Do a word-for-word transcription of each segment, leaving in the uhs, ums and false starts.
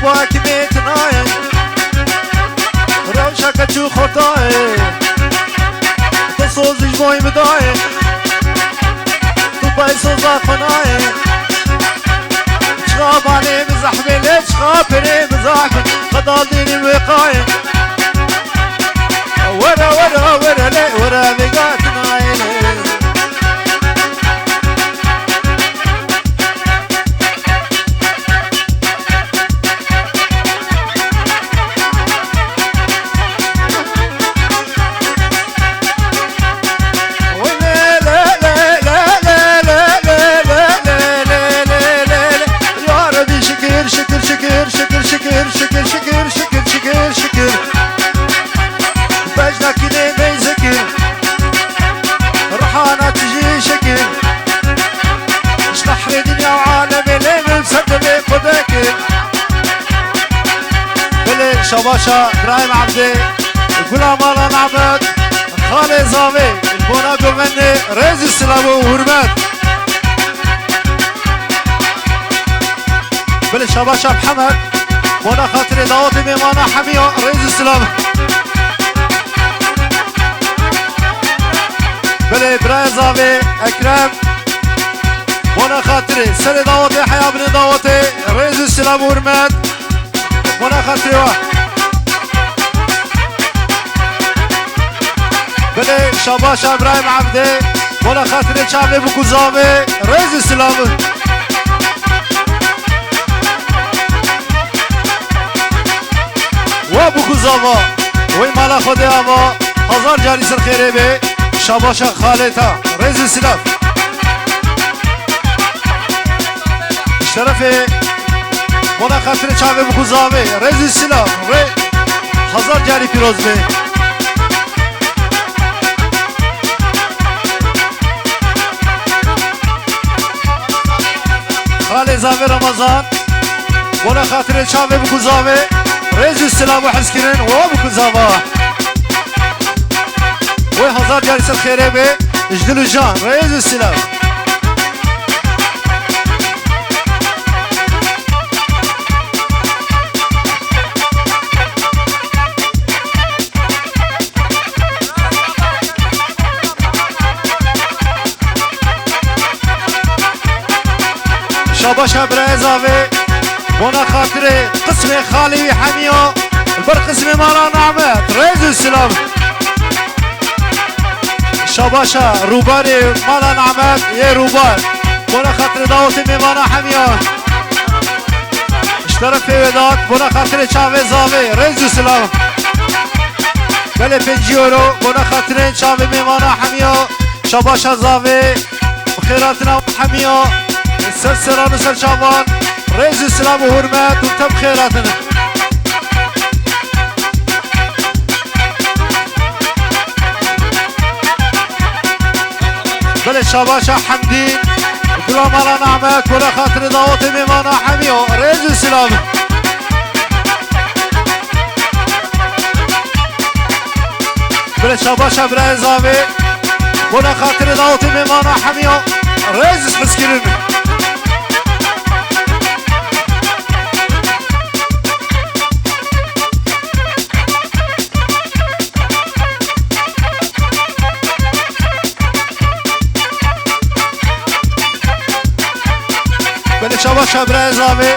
Hakimiyet nayê. Rewşa keçû xortayê. Tu soz ji boy min dayê. Tu pey soza xwe nayê. Çiqa malê min zehmê lê, çiqa perê min zehmê. Qedal dînî wê qayê. Were, were, were lê, were vêga tu nayê lê. Ya Rebî şikir, şikir, şikir. Bejna kînê neyzikir. Rihana tijî şekil. Ji qehrê dinya û alemê lê min ser demê xwe dekir. Belê şabaşa Birahîm Ebdê, Gula Mala Nehmet, Xalê Zavê, ji bona govendê rêz û silav û hurmet. Belê şabaşa Mihemed, bona xatirê dawetê mêvana hemiya rêz û silav. Belê birayê Zavê Ekrem, bona xatirê serê dawetê, heya binê dawetê, rêz û silav û hurmet. Bona xatirê we. Belê şabaşa Îbrahîm Ebdê, bona xatirê çavê bûk û zavê, rêz û silav. Wa bûk û zava, wey mala Xwedê ava, hazar carî ser xêrê bê, şabaşa xalê ta, rêz û silav. Ji terefê bona xatirê çavê bûk û zavê, rêz û silav, rê hazar carî pîroz be. Xalê Zavê Remezan, bona xatirê çavê bûk û zavê, rêz û silav û hizkirin, wa bûk û zava. Wey hazar carî ser xêrê be, ji dil û can, rêz û silav. Şabaşa birayê Zavê, bona xatirê qismê xalê wî hemiya, li ber qismê mala Nehmet, rêz û silav. Şabaşa rûbarê mala Nehmet, yê rûbar, bona xatirê dawetê mêvana hemiya. Ji terefê Vedat, bona xatirê çavê Zavê, rêz û silav. Belê pêncî euro, bona xatirê çavê mêvana hemiya, şabaşa Zavê. Bi xêratina hemiya, ser seran û ser çavan, rêz û silav û hurmet û te bi xêratin. Belê şabaşa Hemdîn, Gula Mala Nehmet, bona xatirê dawetê mêvana hemiya, rêz û silav. Belê şabaşa birayê Zavê, bona xatirê dawetê mêvana hemiya, rêz û hizkirin. Belê şabaşa birayê Zavê,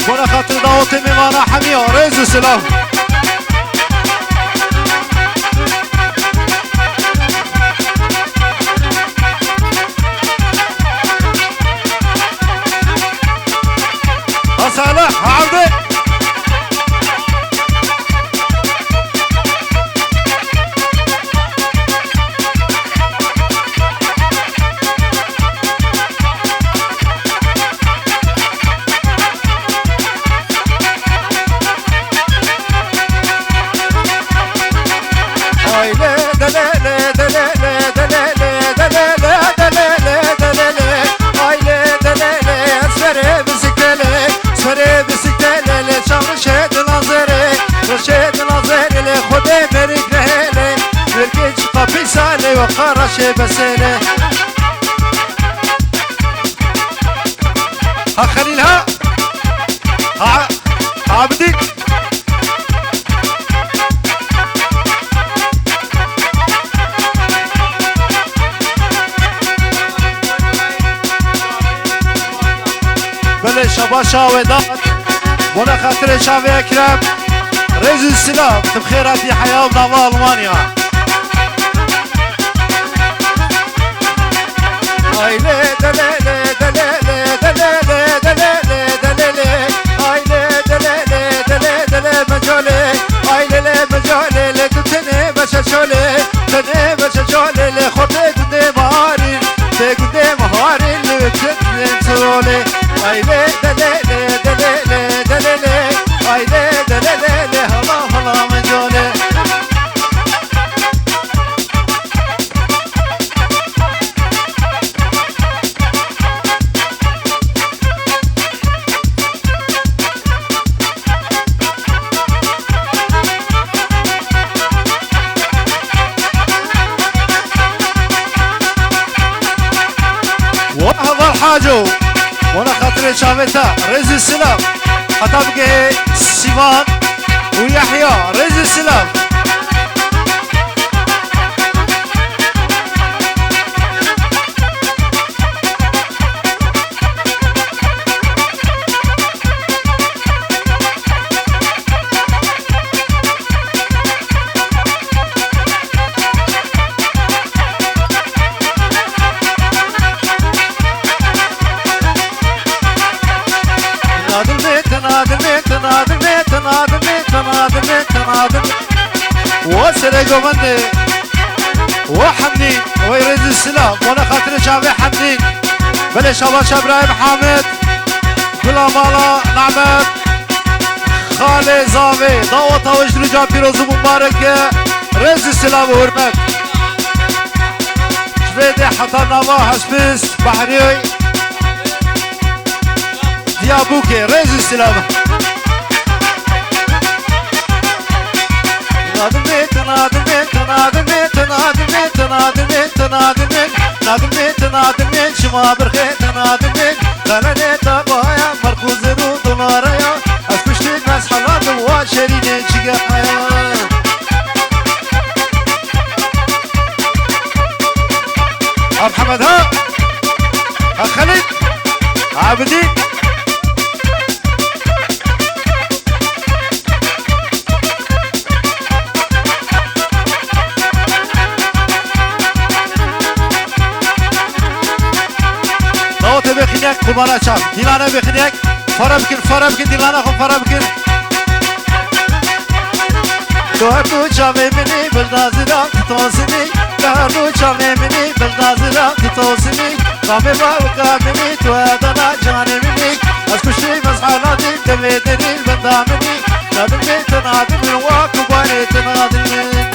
bona xatirê dawetê mêvana hemiya, rêz û silav. Ha Salih, ha Evdê. Haylê delele, delele, delele, delele, delele, delele. Haylê delele, ez serê bisiklê lê, serê bisiklê lê, lê çav rişê dila zerê, rişê dila zerê lê, Xwedê merik nehêlê, merkê çiqa pîsa lê, we qara şê besêlê. Ha Xelîl ha. Ha, ha Şabaşa Wedat. Bona xatirê çavê Ekrem. Rêz û silav. Tu bi xêr hatî heya bi nava Almanya. Ay lê delê lê delê lê delê lê delê lê delê lê. Ay lê delê lê delê delê mecalê. Ay lê lê mecalê lê tu tenê beşe çolê. Tenê beşe çolê lê xortê gundê marin. Tê gundê marin lê tenê çolê. Ay lê delê lê delê lê delê lê. Ay lê delê lê lê hala hala mecalê. Wa heval Haco, wana xatirê çavê te, rêz û silav. Heta bigihê Sîvan û Yehya, rêz û silav. Nadilmê, nadilmê, nadilmê, nadilmê, nadilmê, nadilmê. Wa serê govendê. Wa Hemdî, wa rêz û silav. Bona xatirê çavê Hemdî. Belê şabaşa Îbrahîm Hamid. Gula mala Nehmet. Xalê zavê. Daweta we ji rûca pîroz û mubarek e. Rêz û silav û hurmet. Ji vê dê heta nava Hespis, Behrî. Diyabûkê, rêz û silav. Nadimê, nadimê, nadimê, nadimê, nadimê, nadimê, nadimê, nadimê, çima birxê, nadimê, xelenê te baya, merxûzir û dolaraya, ez kuştî mezhela di wa şerînê çigehaya. Ab Hemed ha? Ha Xelîd? Abidîn? Dawetê bêxînek, qurbana çav. Dîlane bêxînek. Fare bikin, fare bikin, dîlana xwe fare bikin. Tu her du çavê min î, bijna zilam tu tosinî. Tu her du çavê min î, bijna zilam tu tosinî. Gamê bawiqa min î, tu edana canê min î. Ez kuştî mezhela dî, devê derî benda min î. Nadim bê tu nadim min, wa kubanê tu nadim min.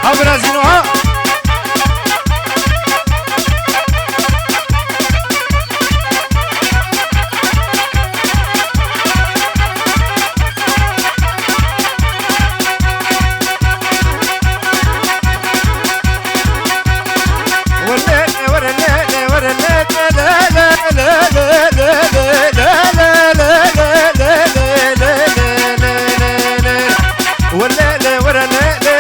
Ha, biraz yine ha. Were lê lê, were lê lê,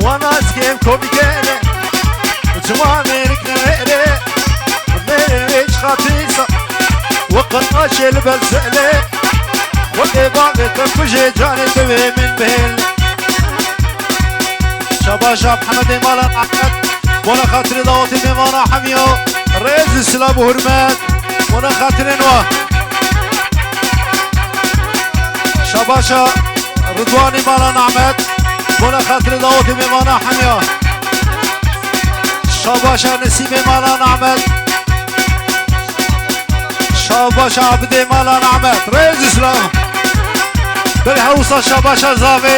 wana zikê komîkê lê. Çima mêrik newêrê, mêrê wê çiqa pîsa. We qirnaşê li ber zelê. Xwedê bavê te kujê canê divê min bihêl. Şabaş Ahmedê mala Ahmed. Bona xatirê dawetê mêvana hemiya. Rêz û silav û hurmet. Bona xatirên wa. Şabaşa Ridwanê mala Ahmed. Bona xatirê dawetê mêvana hemiya. Şabaşa Nesîmê mala Ahmed. Şabaşa Abidê mala Ahmed. Rêz û silav. Ber hewsa şabaşa zavê.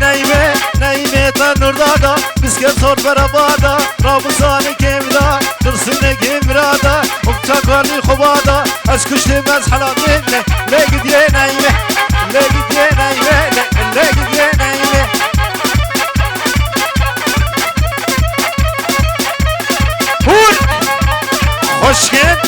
Neyme, neyme te nurda da, bisker sor bera bada, rabuzani kevda, tirsinê gemra da, ukta karnî xobada, ez kuştê mez helalê ne, le gidiye neyme, le gidiye neyme, le, le gidiye neyme. Hûr! Xweşkin!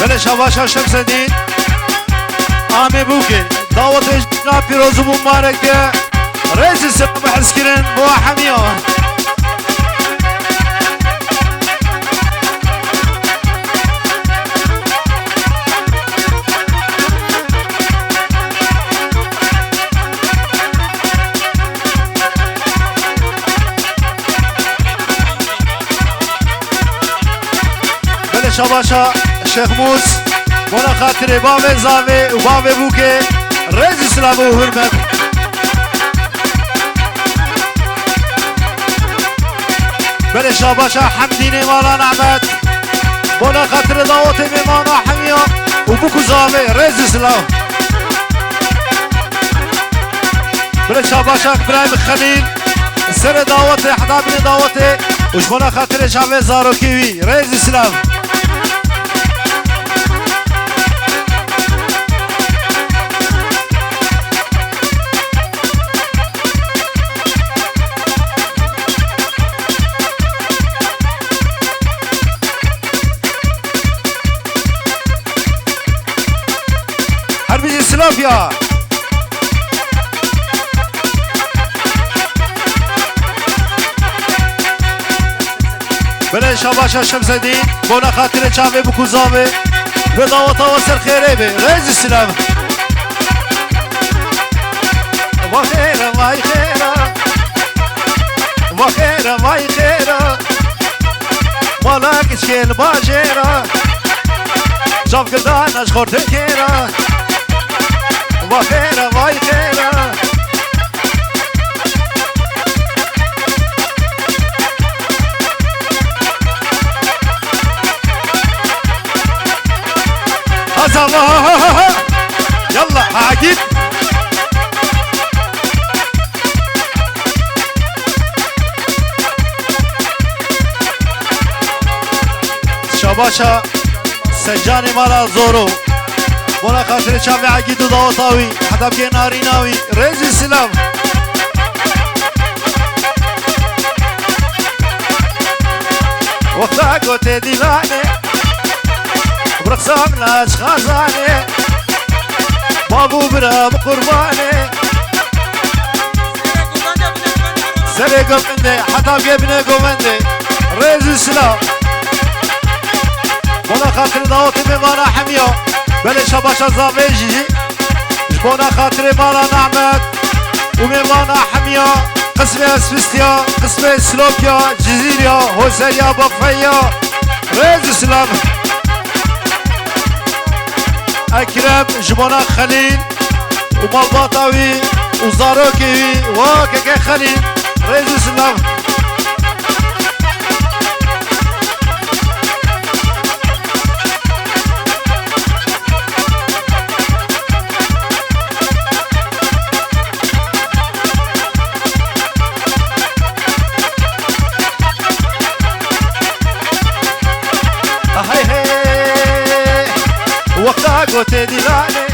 Belê şabaşa Şemsedîn. Amê bûkê. Dawetê jina pîroz û mubarek e. Rêzî selam hezkirin bo hemiya. Şabaşa Şêxmûs, bona xatirê bavê Zavê û bavê Bûkê, rêz û silav û hurmet. Belê şabaşa Hemdînê mala Nehmet, bona xatirê dawetê mêmana Hemiya û Bûk û Zavê, rêz û silav. Belê şabaşa Îbrahîm Xelîl, serê dawetê, heta binê dawetê û ji bona xatirê çavê zarokê wî, rêz û silav. Her bijî silav ya. Belê şabaşa Şemsedîn, bona xatirê çavê Bûk û Zavê, vê daweta we ser xêrê be, rêz û silav. Va xêra, vay xêra. Va xêra, vay xêra. Mala kiçkê li bajêra. Çavkirdan ez xortin kêra. Va xêra, vay xêra. Hasa, ha, ha, ha, ha. Yalla, ha, git. Şabaşa Secanê mala Zoro. Bona xatirê çavê Egîd û daweta wî, heta bikê narîna wî, rêz û silav. Wexta gotê dîlanê, bi rixsa min aç xazanê, bav û bira bi qurbanê. Serê govendê, heta bikê binê govendê. Rêz û silav. Bona xatirê dawetê mêvana Hemiya. Belê şabaşa Zavê jî. Ji bona xatirê mala Nehmet û mêvana Hemiya, qismê Esfistiya, qismê Silopya, Cizîrya, Hoseriya, Bafeya. Rêz û silav. Ekrem ji bona Xelîl û malbata wî û zarokê wî, wa keke Xelîl, rêz û silav. Hey, hey. Wexta gotê dîlanê,